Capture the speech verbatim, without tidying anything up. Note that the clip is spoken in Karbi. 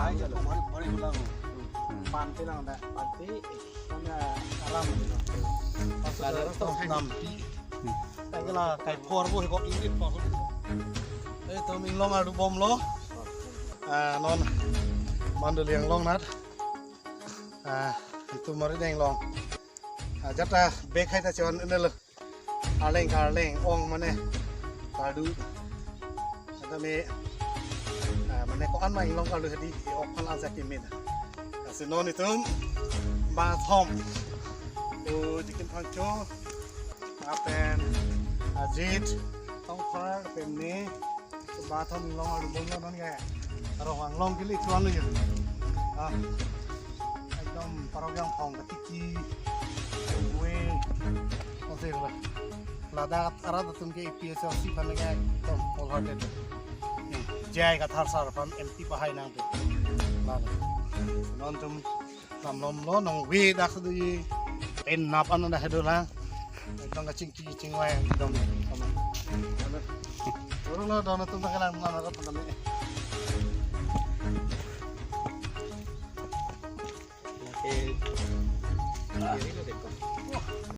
Bari bari ulang. Panti lang da. Panti. Kana alam. Pasal nampi. Kagala kai por bo ko ingit por. Eh, itum inglong ardu bomlo. Ah, non Mandoli anglong nat. Ah, itum mari deng long. Ah, jata bek hai ta chon enelo. Arleng karleng ong mane. Kardu. Kata me, ah, mane ko-an ma inglong karlu hadi, e-ok phan ansa kimin. Lasi non itum bathom. O Jikin Phangcho, lapen Ajit, Tongthar, lapen ne, bathom inglong ardu bomlo non ke. Arong anglong kili tuan lu ya. Ah, ekdom parok yang phong katiki, kue, osir lah. Ladak arat atum ke A P H L C aphan ke ekdom wholehearted. J I Kathar sir aphan M P pahai nangpi. Lalu. Non itum namlomlo nong we dak sedu ye. Pen nap an dah hedo lang. Ekdom kachingki chingwai ekdom. Lalu. Lalu lo don atum dak lang non arat atum.